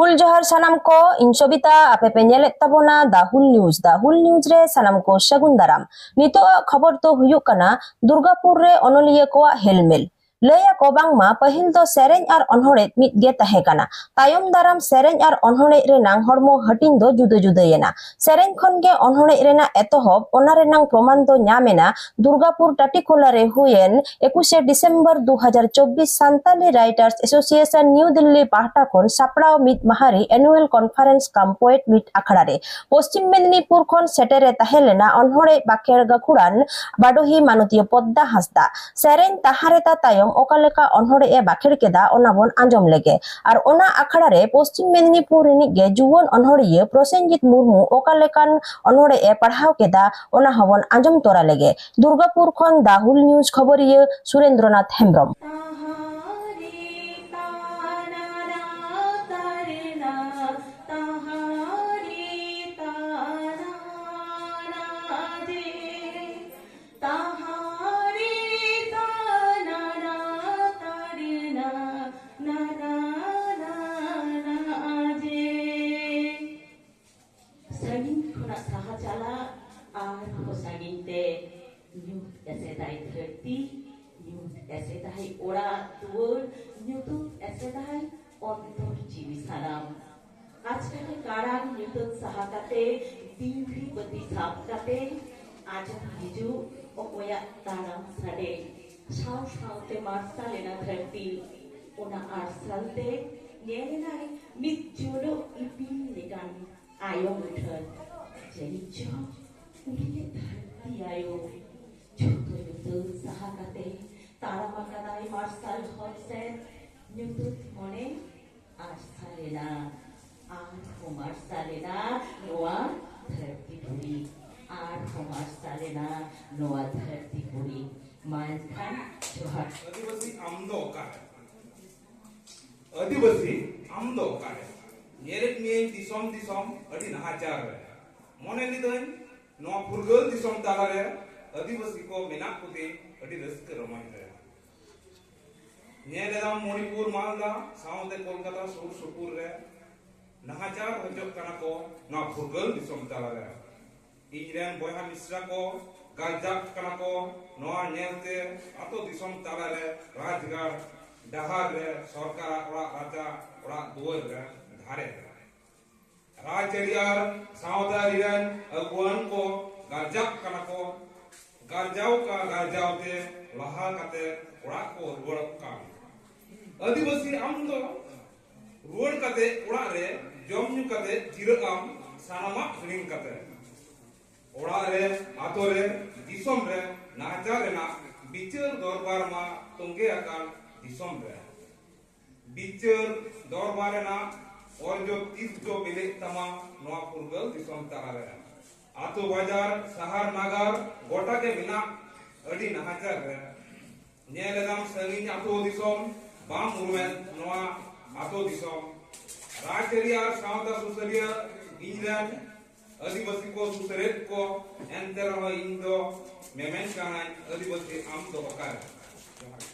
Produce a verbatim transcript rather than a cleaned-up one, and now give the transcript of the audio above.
ᱦᱩᱞ ᱡᱚᱦᱟᱨ ᱥᱟᱱᱟᱢ ᱠᱚ, ᱤᱧ ᱥᱚᱵᱤᱛᱟ, ᱟᱯᱮ ᱯᱮ ᱧᱮᱞᱮᱫ ᱛᱟᱵᱚᱱᱟ ᱫᱟ ᱦᱩᱞ ᱱᱤᱭᱩᱡᱽ᱾ ᱫᱟ ᱦᱩᱞ ᱱᱤᱭᱩᱡᱽ ᱨᱮ ᱥᱟᱱᱟᱢ ᱠᱚ ᱥᱟᱹᱜᱩᱱ ᱫᱟᱨᱟᱢ᱾ ᱱᱤᱛᱚᱜ ᱟᱜ ᱠᱷᱚᱵᱚᱨ ᱫᱚ ᱦᱩᱭᱩᱜ ᱠᱟᱱᱟ ᱫᱩᱨᱜᱟᱯᱩᱨ ᱨᱮ ᱚᱱᱚᱞᱤᱭᱟᱹ ᱠᱚᱣᱟᱜ ᱦᱮᱞᱢᱮᱞ᱾ ᱞᱟᱹᱭ ᱟᱠᱚ ᱵᱟᱝᱢᱟ ᱯᱟᱹᱦᱤᱞ ᱫᱚ ᱥᱮᱨᱮᱧ ᱟᱨ ᱚᱱᱚᱬᱦᱮ ᱢᱤᱫ ᱜᱮ ᱛᱟᱦᱮᱸ ᱠᱟᱱᱟ᱾ ᱛᱟᱭᱚᱢ ᱫᱟᱨᱟᱢ ᱥᱮᱨᱮᱧ ᱟᱨ ᱚᱱᱚᱬᱦᱮ ᱨᱮᱱᱟᱝ ᱦᱚᱲᱢᱚ ᱦᱟᱹᱴᱤᱧ ᱫᱚ ᱡᱩᱫᱟᱹ ᱡᱩᱫᱟᱹᱭᱮᱱᱟ᱾ ᱥᱮᱨᱮᱧ ᱠᱷᱚᱱ ᱜᱮ ᱚᱱᱚᱬᱦᱮ ᱨᱮᱱᱟᱜ ᱮᱛᱚᱦᱚᱵ, ᱚᱱᱟ ᱨᱮᱱᱟᱝ ᱯᱨᱚᱢᱟᱱ ᱫᱚ ᱧᱟᱢ ᱮᱱᱟ ᱫᱩᱨᱜᱟᱯᱩᱨ ᱴᱟᱴᱤᱠᱷᱳᱞᱟ ᱨᱮ ᱦᱩᱭᱮᱱ ᱮᱠᱩᱥᱮ ᱰᱤᱥᱮᱢᱵᱚᱨ ᱫᱩ ᱦᱟᱡᱟᱨ ᱪᱚᱵᱵᱤᱥ Santali writers association New Delhi ᱯᱟᱦᱴᱟ ᱠᱷᱚᱱ ᱥᱟᱯᱲᱟᱣ ᱢᱤᱫ ᱢᱟᱦᱟᱨᱤ annual conference cum poet meet ᱟᱠᱷᱲᱟ ᱨᱮ᱾ ᱯᱚᱥᱪᱤᱢ ᱢᱮᱫᱽᱱᱤᱯᱩᱨ ᱠᱷᱚᱱ ᱥᱮᱴᱮᱨ ᱮ ᱛᱟᱦᱮᱸ ᱞᱮᱱᱟ ᱚᱱᱚᱬᱦᱮ ᱵᱟᱠᱷᱮᱲ ᱜᱟᱹᱠᱷᱩᱲᱟᱱ ᱵᱟᱰᱚᱦᱤ ᱢᱟᱱᱚᱛᱤᱭᱟᱹ ᱯᱚᱫᱽᱫᱟ ᱦᱟᱸᱥᱫᱟ᱾ ᱥᱮᱨᱮᱧ ᱛᱟᱦᱟᱸ ᱨᱮᱛᱟ ᱛᱟᱭᱚᱢ ᱚᱠᱟ ᱞᱮᱠᱟ ᱚᱱᱚᱬᱦᱮ ᱮ ᱵᱟᱠᱷᱮᱲ ᱠᱮᱫᱟ, ᱚᱱᱟ ᱵᱚᱱ ᱟᱸᱡᱚᱢ ᱞᱮᱜᱮ᱾ ᱟᱨ ᱚᱱᱟ ᱟᱠᱷᱲᱟ ᱨᱮ ᱯᱚᱥᱪᱤᱢ ᱢᱮᱫᱽᱱᱤᱯᱩᱨ ᱨᱤᱱᱤᱡ ᱜᱮ ᱡᱩᱣᱟᱹᱱ ᱚᱱᱚᱬᱦᱤᱭᱟᱹ ᱯᱨᱚᱥᱮᱱᱡᱤᱛ ᱢᱩᱨᱢᱩ ᱚᱠᱟ ᱞᱮᱠᱟᱱ ᱚᱱᱚᱬᱦᱮ ᱮ ᱯᱟᱲᱦᱟᱣ ᱠᱮᱫᱟ, ᱚᱱᱟ ᱦᱚᱸᱵᱚᱱ ᱟᱸᱡᱚᱢ ᱛᱚᱨᱟ ᱞᱮᱜᱮ᱾ ᱫᱩᱨᱜᱟᱯᱩᱨ ᱠᱷᱚᱱ ᱫᱟ ᱦᱩᱞ ᱱᱤᱭᱩᱡᱽ ᱠᱷᱚᱵᱚᱨᱤᱭᱟᱹ ᱥᱩᱨᱮᱱᱫᱨᱚᱱᱟᱛᱷ ᱦᱮᱢᱵᱨᱚᱢ᱾ ᱥᱟᱺᱜᱤᱧ ᱠᱷᱚᱱᱟᱜ ᱥᱟᱦᱟ ᱪᱟᱞᱟᱜ ᱟᱨᱦᱚᱸ ᱥᱟᱺᱜᱤᱧ ᱛᱮ ᱧᱩᱛ ᱮᱥᱮᱫᱟᱭ ᱫᱷᱟᱹᱨᱛᱤ, ᱧᱩᱛ ᱮᱥᱮᱫᱟᱭ ᱚᱲᱟᱜ ᱫᱩᱣᱟᱹᱨ, ᱧᱩᱛᱩᱛ ᱮᱥᱮᱫᱟᱭ ᱚᱱᱛᱚᱨ ᱡᱤᱣᱤ ᱥᱟᱱᱟᱢ᱾ ᱟᱪᱠᱟᱜᱮ ᱠᱟᱲᱟᱝ ᱧᱩᱛᱟᱹᱛ ᱥᱟᱦᱟ ᱠᱟᱛᱮ, ᱫᱤᱝᱜᱷᱤ ᱵᱟᱹᱛᱤ ᱥᱟᱵ ᱠᱟᱛᱮ, ᱟᱸᱡᱚᱢ ᱦᱤᱡᱩᱜ ᱚᱠᱚᱭᱟᱜ ᱛᱟᱲᱟᱢ ᱥᱟᱰᱮ᱾ ᱥᱟᱶ ᱥᱟᱶᱛᱮ ᱢᱟᱨᱥᱟᱞ ᱮᱱᱟ ᱫᱷᱟᱹᱨᱛᱤ᱾ ᱚᱱᱟ ᱟᱨᱥᱟᱞ ᱛᱮ ᱧᱮᱞ ᱮᱱᱟᱭ ᱢᱤᱫ ᱡᱚᱞᱚᱜ ᱤᱯᱤᱞ ᱞᱮᱠᱟᱱ ᱟᱭᱳ ᱢᱩᱴᱷᱟᱹᱱ᱾ ᱡᱟᱹᱱᱤᱡ ᱪᱚ ᱩᱱᱤᱜᱮ ᱫᱷᱟᱹᱨᱛᱤ ᱟᱭᱳ᱾ ᱡᱷᱚᱛᱚ ᱧᱩᱛᱟᱹᱛ ᱥᱟᱦᱟ ᱠᱟᱛᱮ ᱛᱟᱲᱟᱢ ᱟᱠᱟᱫᱟᱭ ᱢᱟᱨᱥᱟᱞ ᱦᱚᱨ ᱥᱮᱫ᱾ ᱧᱩᱛᱟᱹᱛ ᱢᱚᱱᱮ ᱟᱨᱥᱟᱞ ᱮᱱᱟ, ᱟᱨᱦᱚᱸ ᱢᱟᱨᱥᱟᱞ ᱮᱱᱟ ᱱᱚᱣᱟ ᱫᱷᱟᱹᱨᱛᱤ ᱯᱩᱨᱤ, ᱟᱨᱦᱚᱸ ᱢᱟᱨᱥᱟᱞ ᱮᱱᱟ ᱱᱚᱣᱟ ᱫᱷᱟᱹᱨᱛᱤ ᱯᱩᱨᱤ᱾ ᱢᱟ ᱮᱱᱠᱷᱟᱱ ᱡᱚᱦᱟᱨ᱾ ᱟᱹᱫᱤᱵᱟᱹᱥᱤ ᱟᱢ ᱫᱚ ᱚᱠᱟᱨᱮ? ᱟᱹᱫᱤᱵᱟᱹᱥᱤ ᱟᱢ ᱫᱚ ᱚᱠᱟᱨᱮ? ᱧᱮᱞᱮᱫ ᱢᱤᱭᱟᱹᱧ ᱫᱤᱥᱚᱢ ᱫᱤᱥᱚᱢ ᱟᱹᱰᱤ ᱱᱟᱦᱟᱪᱟᱨ ᱨᱮ᱾ ᱢᱚᱱᱮ ᱞᱤᱫᱟᱹᱧ ᱱᱚᱣᱟ ᱯᱷᱩᱨᱜᱟᱹᱞ ᱫᱤᱥᱚᱢ ᱛᱟᱞᱟᱨᱮ ᱟᱹᱫᱤᱵᱟᱹᱥᱤ ᱠᱚ ᱢᱮᱱᱟᱜ ᱠᱚᱛᱮ ᱟᱹᱰᱤ ᱨᱟᱹᱥᱠᱟᱹ ᱨᱚᱢᱚᱡᱽ ᱨᱮ᱾ ᱧᱮᱞ ᱮᱫᱟᱢ ᱢᱚᱬᱤᱯᱩᱨ, ᱢᱟᱞᱫᱟ ᱥᱟᱶᱛᱮ ᱠᱳᱞᱠᱟᱛᱟ ᱥᱩᱨ ᱥᱩᱯᱩᱨ ᱨᱮ ᱱᱟᱦᱟᱪᱟᱨ ᱦᱚᱪᱚᱜ ᱠᱟᱱᱟ ᱠᱚ ᱱᱚᱣᱟ ᱯᱷᱩᱨᱜᱟᱹᱞ ᱫᱤᱥᱚᱢ ᱛᱟᱞᱟᱨᱮ᱾ ᱤᱧ ᱨᱮᱱ ᱵᱚᱭᱦᱟ ᱢᱤᱥᱨᱟ ᱠᱚ ᱜᱟᱨᱡᱟᱜ ᱠᱟᱱᱟ ᱠᱚ ᱱᱚᱣᱟ ᱧᱮᱞᱛᱮ᱾ ᱟᱛᱳ ᱫᱤᱥᱚᱢ ᱛᱟᱞᱟᱨᱮ ᱨᱟᱡᱽᱜᱟᱲ ᱰᱟᱦᱟᱨ ᱨᱮ, ᱥᱚᱨᱠᱟᱨᱟᱜ ᱚᱲᱟᱜ ᱨᱟᱪᱟ, ᱚᱲᱟᱜ ᱫᱩᱣᱟᱹᱨ ᱨᱮ, ᱫᱷᱟᱨᱮ ᱨᱮ ᱨᱟᱡᱽᱟᱹᱨᱤ ᱟᱨ ᱥᱟᱶᱛᱟ ᱟᱹᱨᱤ ᱨᱮᱱ ᱟᱹᱜᱩᱣᱟᱹᱱ ᱠᱚ ᱜᱟᱨᱡᱟᱜ ᱠᱟᱱᱟ ᱠᱚ᱾ ᱜᱟᱨᱡᱟᱣ ᱠᱟ ᱜᱟᱨᱡᱟᱣ ᱛᱮ ᱞᱟᱦᱟ ᱠᱟᱛᱮ ᱚᱲᱟᱜ ᱠᱚ ᱨᱩᱣᱟᱹᱲᱚᱜ ᱠᱟᱱ᱾ ᱟᱹᱫᱤᱵᱟᱹᱥᱤ ᱟᱢ ᱫᱚ ᱨᱩᱣᱟᱹᱲ ᱠᱟᱛᱮ ᱚᱲᱟᱜ ᱨᱮ ᱡᱚᱢ ᱧᱩ ᱠᱟᱛᱮ ᱡᱤᱨᱟᱹᱜ ᱟᱢ, ᱥᱟᱱᱟᱢᱟᱜ ᱦᱤᱲᱤᱧ ᱠᱟᱛᱮ᱾ ᱚᱲᱟᱜ ᱨᱮ, ᱟᱛᱳ ᱨᱮ, ᱫᱤᱥᱚᱢ ᱨᱮ ᱱᱟᱦᱟᱪᱟᱨ ᱨᱮᱱᱟᱜ ᱵᱤᱪᱟᱹᱨ ᱫᱚᱨᱵᱟᱨ ᱢᱟ ᱛᱚᱸᱜᱮ ᱟᱠᱟᱱ ᱫᱤᱥᱚᱢ ᱨᱮ᱾ ᱵᱤᱪᱟᱹᱨ ᱫᱚᱨᱵᱟᱨ ᱨᱮᱱᱟᱜ ᱚᱨᱡᱚ ᱛᱤᱥ ᱡᱚ ᱵᱤᱞᱤᱜ ᱛᱟᱢᱟ ᱱᱚᱣᱟ ᱯᱷᱩᱨᱜᱟᱹᱞ ᱫᱤᱥᱚᱢ ᱛᱟᱞᱟᱨᱮ? ᱟᱛᱳ ᱵᱟᱡᱟᱨ, ᱥᱟᱦᱟᱨ ᱱᱟᱜᱟᱨ ᱜᱚᱴᱟ ᱜᱮ ᱢᱮᱱᱟᱜ ᱟᱹᱰᱤ ᱱᱟᱦᱟᱪᱟᱨ ᱨᱮ᱾ ᱧᱮᱞ ᱮᱫᱟᱢ ᱥᱟᱺᱜᱤᱧ ᱟᱛᱳ ᱫᱤᱥᱚᱢ, ᱵᱟᱢ ᱩᱨᱩᱢᱮᱫ ᱱᱚᱣᱟ ᱟᱛᱳ ᱫᱤᱥᱚᱢ᱾ ᱨᱟᱡᱽᱟᱹᱨᱤ ᱟᱨ ᱥᱟᱶᱛᱟ ᱥᱩᱥᱟᱹᱨᱤᱭᱟᱹ ᱤᱧ ᱨᱮᱱ ᱟᱹᱫᱤᱵᱟᱹᱥᱤ ᱠᱚ ᱥᱩᱥᱟᱹᱨᱮᱫ ᱠᱚ, ᱮᱱᱛᱮ ᱨᱮᱦᱚᱸ ᱤᱧ ᱫᱚ ᱢᱮᱢᱮᱱ ᱠᱟᱹᱱᱟᱹᱧ, ᱟᱹᱫᱤᱵᱟᱹᱥᱤ ᱟᱢ ᱫᱚ ᱚᱠᱟᱨᱮ? ᱡᱚᱦᱟᱨ ᱜᱮ᱾